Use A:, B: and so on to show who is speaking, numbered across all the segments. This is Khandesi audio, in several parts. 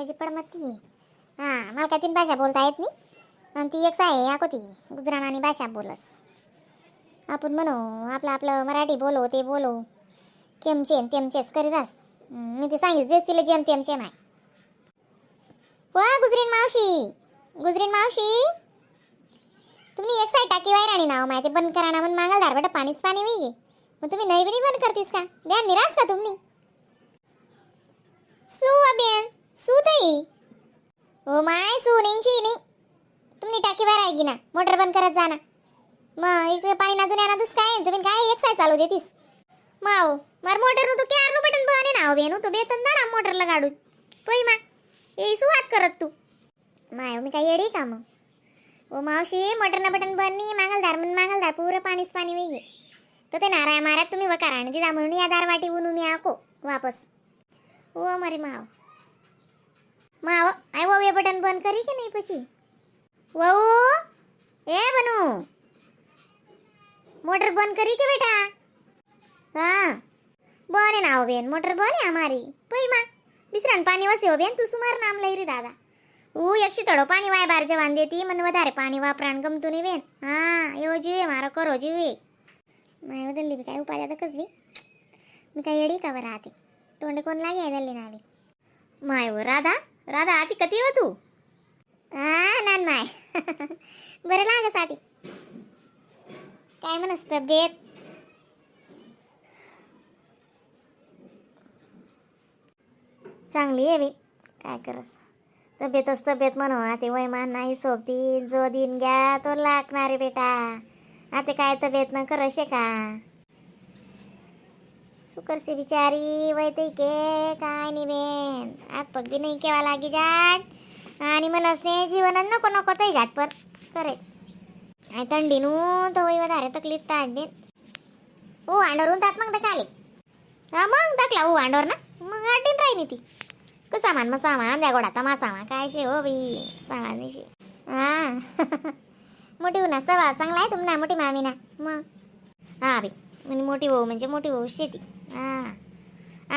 A: अंग्रेजी पड मत ती. हां, मला काय तीन भाषा बोलता येत नाही आणि ती एक आहे याको ती गुजराणी भाषा बोलस. आपण म्हणू आपलं आपलं मराठी बोलो ते बोलो केमचे न तेमचेच करी रास. मी ते सांगितलं देस तिला जेम तेमचे माय. वा गुजरीन मावशी, गुजरीन मावशी, तुम्ही एक साईड टाकी वायर आणि नाव माहिती बंद करा ना. म्हणून मागाल दारबट पाणीच पाणी होई. मग तुम्ही नाही बी बंद करतीस का? द्या निराश का तुम्ही? सू अभियान सू ताई. हो my, सू नाही शी नाही. तुम्ही टाकी बाहेर आहे की ना, मोटर बंद करत जा ना. मग इकडे पाणी ना जुन्या ना दुस काय तुम्ही काय एक साय चालू देतीस माव मार मोटर तो क्यार बटन बने ना बेनू तो बेतन दाडा मोटरला काढू पई मा ए सुवात करत तू माय. मी काय येडी का मग? ओ मावशी, मोटर ना बटन बंद मागल दार म्हणून मागल दार पुरं पाणीच पाणी वेगे. तर ते नाराय मारात तुम्ही वकार आणि तिचा म्हणून या दार वाटी उनू मी आको वापस. ओ मारी माव माव I वो ये बटन बंद करी की नाही પછી? वऊ ए बनू, मोटर बंद करी के बेटा? हाँ बने ना हो बेन, मोटर बने हमारी. पई मा बिसरान पाणी वसे हो बेन. तू सुमार नाम लई रे दादा. ऊ एकशे थोडं पाणी वाय बार जवान देती मन વધારે पाणी वापरान गमતું नाही बेन. हा एवो जीवे मारो करो जीवे माय बदलली बी काय उपाय आता कसबी. मी काय येडी का बरं? आती तोंड कोण लागे दल्ली नावी my. वो राधा, राधा आती कती हो तू? हा नान माय, बरं लागस आती. काय म्हणस तब्येत? चांगली आहे बी. काय करस, तब्येतच तब्येत म्हणू. ते वयमान नाही सोबती. जो दिन घ्या तो लागणार रे बेटा. आता काय तब्येत न करशे का सुकरसे बिचारी वय ते के काय नाही बेन. आत पग बी नाही केव्हा लागी जात आणि मनसने जीवन नको नको ते जात पण करे आणि थंडीनू तर वय વધાरे तकलीफ तात बेन. हो अंडवरून तात मग काले. हा मग टाकला हो अंडवर ना मग आटीन राहिनी ती क सामान मग सामान द्या गोडा तमा सामा काय शे हो बाई सामान शे. हा मोठी हो ना, सवा चांगला आहे तुमना मोठी मामी ना मग. हा बाई, म्हणजे मोठी भाऊ म्हणजे मोठी भाऊ शेती. हा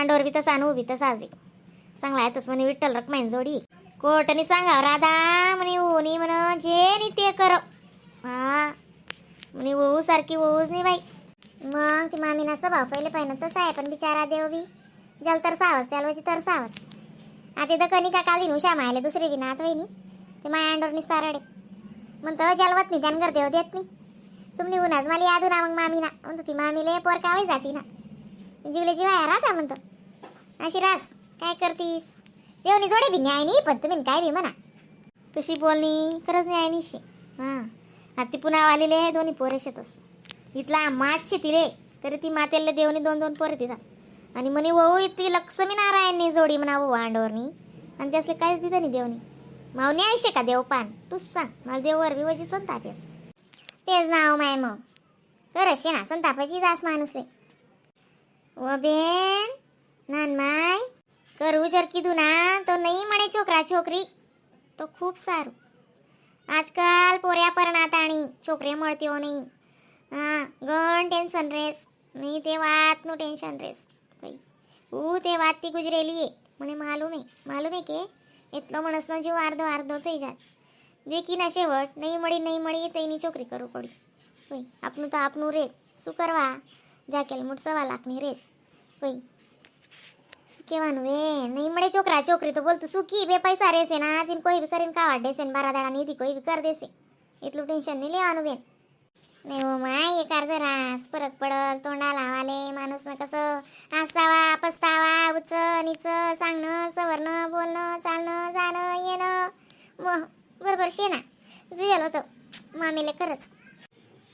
A: अंडोर बी तसा आणि बी तसाच बी चांगला आहे तसं म्हणे. विठ्ठल रखमाईन जोडी कोटनी सांगा राधा म्हणे होनी म्हण जे नी ते कर. हा म्हणे वहू सारखी वहूच नाही बाई. मग ती मामीना स्वभाव पहिले पाहिजे तसं आहे, पण बिचारा देव बी जल तर सावस त्याला तर सावस. आता तर कनिका काल दिन उषा मायले दुसरी बी नात वहिनी ते माया अंडोर निस्ता रडे म्हणतं जलवत नाही त्यानगर देव देत नाही तुम्ही उन्हाच मला यादू ना. मग मामीना म्हणतो ती मामीले पोर कावई जाती ना जीवले जीवाया राहता म्हणतो अशी रास काय करतीस. देवनी जोडे बी न्याय नाही पण तुम्ही काय बी म्हणा कशी बोलणी खरंच न्याय निशी. हां आता ती पुन्हा आलेली आहे दोन्ही पोरे शेतस इथला माच तिले तरी ती मातेला देवनी दोन दोन पोरे तिथं आणि म्हणे वहू इतकी लक्ष्मी नारायणनी जोडी म्हणा वो अंडोरनी आणि त्यासले काहीच दिलं नाही देवनी. माव न्यायशे का देव पान तूच सांग मला. देववर बी वजी संतापेस तेच नाव माय मग करशे ना संतापाची जास माणूस रे. ઓ બેન નાનમાય કરવું જર કીધું ના તો નહીં મળે છોકરા છોકરી તો ખૂબ સારું. આજકાલ પોર્યા પરણાતાણી છોકરી મળતીઓ નહીં. હા ગણ ટેન્શન રેસ નહીં તે વાતનું ટેન્શન રેસ ભાઈ. હું તે વાતથી ગુજરેલી એ મને માલુમ હે, માલુમ હે કે એટલો માણસનો જીવ આર્ધો આર્ધો થઈ જાય. દેખીના શેવટ નહીં મળી નહીં મળી તો એની છોકરી કરવું પડી ભાઈ. આપનું તો આપનું રે શું કરવા જાકેલ મૂઠ 1.25 લાખની રે ભાઈ. શું કહેવાનું એ નહીં મળે છોકરા છોકરી તો બોલતું સુખી બે પૈસા રહેશે ના તીન કોઈ બી કરીને કાવા દેશે ને બારા દાડા નીતિ કોઈ બી કરી દેશે. એટલું ટેન્શન નહીં લેવાનું બેન. नाही हो my, एक अर्ध रास फरक पडल तोंडाला आले माणूसनं कसं हसावा पस्तावा उच नीच सांगणं सवरणं बोलणं चालणं जाणं येणं मग बरोबर शे ना जुयल होतं मामीले खरंच.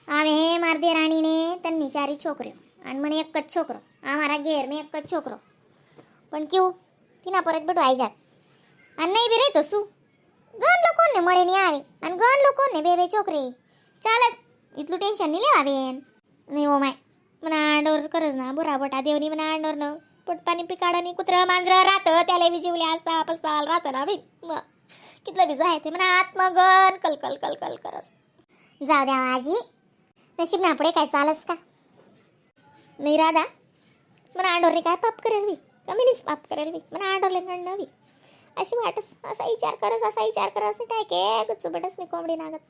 A: आवे मारदे राणीने त्यांनी चारी छोकऱ्यो आणि म्हणे एकच छोकरो आम्हाला घेर मी एकच छोकरो पण क्यू तिना परत भेटू जात आणि नाही बी रे तसू गण लोकोने મળે નહીં આવે અને ગણ લોકોને બે બે છોકરી ચાલત એટલું ટેન્શન નહીં લેવા બેન. નહીં ઓ my, મને आंडोर करज ना बुरा बटा देवनी मला आंडोर न पोटपाणी पिकाडं कुत्रं मांजरं राहतं त्याला बी जीवले असता पस्तावाला राहतं ना बी. मग कितलं बी जाय ते म्हणा आत्मगण कल कल कल कल करस. जाऊ द्या आजी, नशीब ना पुढे काय चालस का नाही. राधा मला आंडोरने काय पाप करेल बी कमी नाहीच पाप करेल बी. मला आंडोरले नवी
B: अशी वाटस, असा विचार करस, असा विचार करस. काय के गुच्चू बटस मी कोंबडी नागत.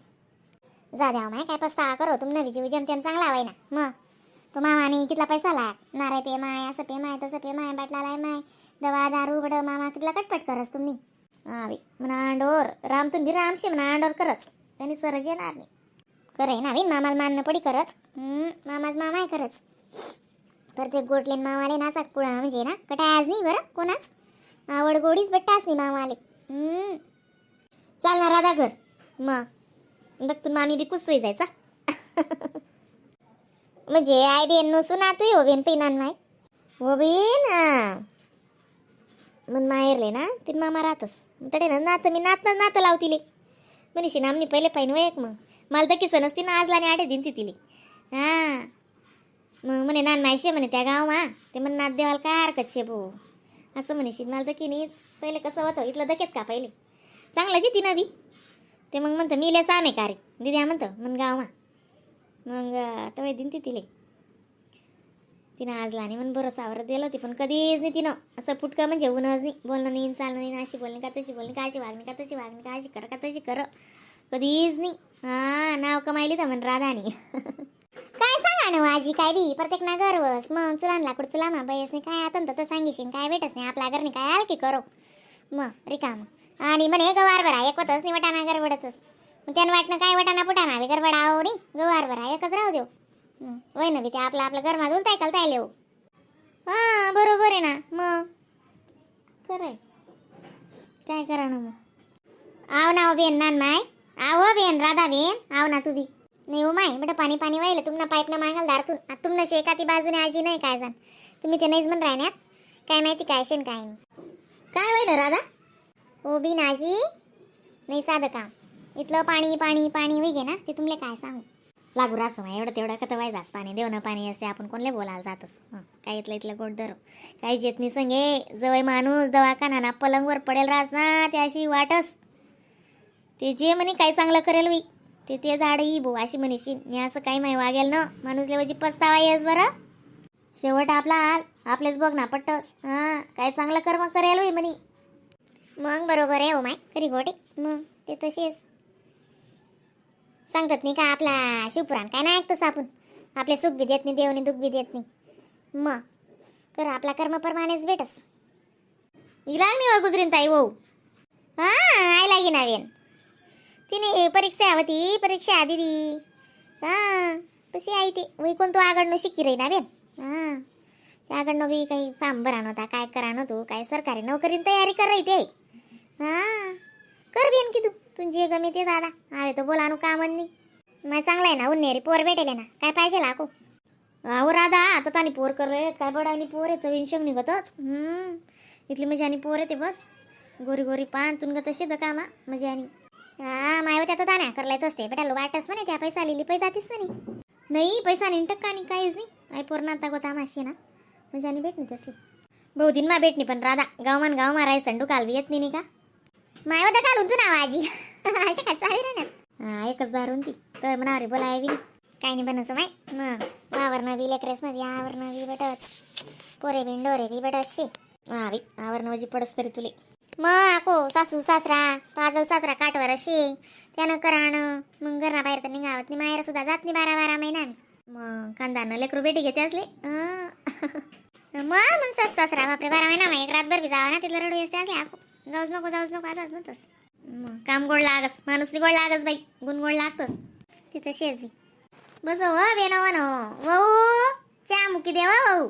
A: जा द्या माय, काय पस्तावा करो तुम. नवी जीव जमतेम चांगला वाय ना. मग तो मामाने कितला पैसा ला नारळ पे माय, असं पे माय, तसं पे माय, बाटला लाय माय, दवा दारू बड मामा कितला कटपट करस तुम्ही.
B: हा बाई, म्हणा अंडोर रामतून बी रामशे म्हणा अंडोर करच त्यांनी सरज येणार नाही.
A: करे ना बिन मामाला मानणं पडी करच. मामाच मामा आहे खरंच. तर ते गोटलेन मामाले ना कुळा म्हणजे ना कटाय नाही बरं, कोणाच आवड गोडीच बट्टाच नाही मामाले.
B: चाल ना राधा घर मग बघ तू मामी बी कुसोई जायचा.
A: म्हणजे आई बेन नसून तू हो बेन पिनान माय.
B: हो बीन हा मग माहेरले ना ते मामा राहतस तडे ना नातं मी नात नातं लावतीले म्हणीशी ना आम्ही पहिले पाहिन वय एक. मग मला तर किसन असती ना आजला आणि आठे दिन ती तिले. हा मग म्हणे नान मायशे म्हणे त्या गाव मा ते म्हण नात देवाला काय हरकत शे भाऊ असं म्हणीशी. मला तर की नाहीच पहिले कसं होतं इथलं दकेत का पहिले चांगलं जी ती नवी ते मग म्हणतं मी लय सामे का रे दिद्या म्हणतं मन गाव मा. मग तवय दिन ती तिले तिनं आज लहान म्हण बरं सावर दिलं होती, पण कधीच नाही तिनं असं फुटकं म्हणजे होऊनच नाही. बोलणं नाही, चालणं नाही, अशी बोलणे का तशी बोलणे का, अशी वागणे का तशी वागणे का, अशी कर का तशी कर, कधीच नाही. हा नाव कमायली तर म्हण राधानी.
A: काय सांगा ना आजी, काय बी प्रत्येक ना गरवस. मग चुला लाकूड चुला मा बयस नाही काय आता तर सांगीशीन काय भेटच नाही आपल्या घरने काय आल की करो मग रिकाम. आणि म्हणे गवार बरा एक होतच नाही वटाणा गरबडतच. मग त्यानं वाटणं काय वटाणा पुटाणा बी गरबडाव नाही, गवार बरा एकच राहू देऊ. वय ना बी ते आपलं आपलं गरमा झुलताय कलताय लेऊ.
B: हा बरोबर आहे ना मग खरं आहे. काय करा ना मग.
A: आव ना हो बेन नान माय, आव हो बेन राधा बेन, आव ना तू बी. नाही हो माय, बेटा पाणी पाणी वाहिलं तुमना पाईप ना मागाल दारतून. आता तुमना शेका ती बाजूने आजी नाही काय जाण तुम्ही ते नाहीच म्हण राहण्यात काय माहिती काय शेन काय नाही.
B: काय होय ना राधा?
A: हो बिन आजी, नाही साधं काम इथलं पाणी पाणी पाणी वगैरे ना ते तुमले काय सांगू.
B: लागू रास माय एवढं तेवढं कसं व्हायचं पाणी देव ना पाणी असते आपण कोणले बोलायला जातच. हं, काय इथलं इथलं गोड धरू काही येत नाही संगे जवळ माणूस दवाखाना ना पलंगवर पडेल रास ना ते अशी वाटस ते जे म्हणे काय चांगलं करेल बाई ते ते झाड ई भाऊ अशी म्हणीशी मी असं काही माही वागेल ना माणूस लेवाची पस्तावा येस बरं. शेवट आपला हाल आपलेच बघ ना पट्टस. हां काय चांगलं कर्म करेल बाई म्हणे.
A: मग बरोबर आहे हो माय, खरी गोटे मग ते तसेच सांगतात नाही का आपला शिवपुराण काय नाही ऐकतस आपण. आपले सुख बी देत नाही देवने, दुःख बी देत नाही. मग कर आपला कर्मप्रमाणेच भेटस.
B: इला नाही वा गुजरीन ताई भाऊ.
A: हा I लागी नवीन तिने परीक्षा होती परीक्षा दीदी. हा कशी आई ती वही कोणतो आगडनं शिकी रही ना बेन. हा त्या आगडनं बी काही फॉर्म भरा नव्हता काय करा नव्हतो काय सरकारी नोकरीन तयारी कर रही ते. हा कर बेन की तू तुझी गमी ते दादा आवे तो बोला नु का म्हणनी. मग चांगलं आहे ना उन्नेरी पोर भेटेल ना काय पाहिजे लाकू.
B: अहो राधा आता तानी पोर कर रे काय बडावणी पोर आहे चवीन निघतच. इथली म्हणजे आणि पोर आहे ते बस गोरी गोरी पान तुनग तशी the कामा म्हणजे आणि
A: हा माय होत्या तो दाना करलायत असते बेटा वाटस म्हणे त्या पैसा लिहिली पैसा जातीस म्हणे.
B: नाही पैसा नाही टक्का आणि काहीच नाही आई पोर नाता गोता माशी ना म्हणजे आणि भेटणी तशी बहुदिन मा भेटणी पण राधा गावमान गाव माराय संडू कालवी येत नाही का.
A: माय होतं घालून तू नाव आजी अशा काय चावी राहणार.
B: हा एकच दारून ती तर म्हणा रे बोलाय बी नाही.
A: काही नाही बनवतो माय मग वावर नवी लेकरेस नवी आवर नवी बटच पोरे बिन डोरे बी बटच शे.
B: हा बाई आवरण म्हणजे पडस तरी तुले.
A: मग आको सासू सासरा तो आजल सासरा काठवर अशी त्यानं कराणं मग घरा बाहेर तर निघावत नाही माहेर सुद्धा जात नाही 12-12 महिना आम्ही.
B: मग कांदा न लेकरू बेटी घेते असले हा.
A: मग मग सासू सासरा बापरे 12 महिना मग एक रातभर बी जावं ना तिथलं रडू असते असले आको जाऊच नको जाऊच नको आजाच म्हणतोस.
B: मग काम गोड लागस माणूस गोड लागस बाई गुण गोड लागतोस.
A: ते तशीच बी बस हो बेनो नो वहू चहा मुकी देवा वहू.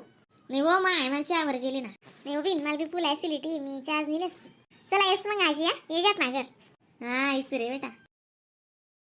B: नाही हो माय मला चहावर जेली ना.
A: नाही हो बिन मला बी फुल ॲसिडिटी मी चहाच नेलेस. चला येस मग आजी हा ये जात ना घर.
B: हा इस रे बेटा.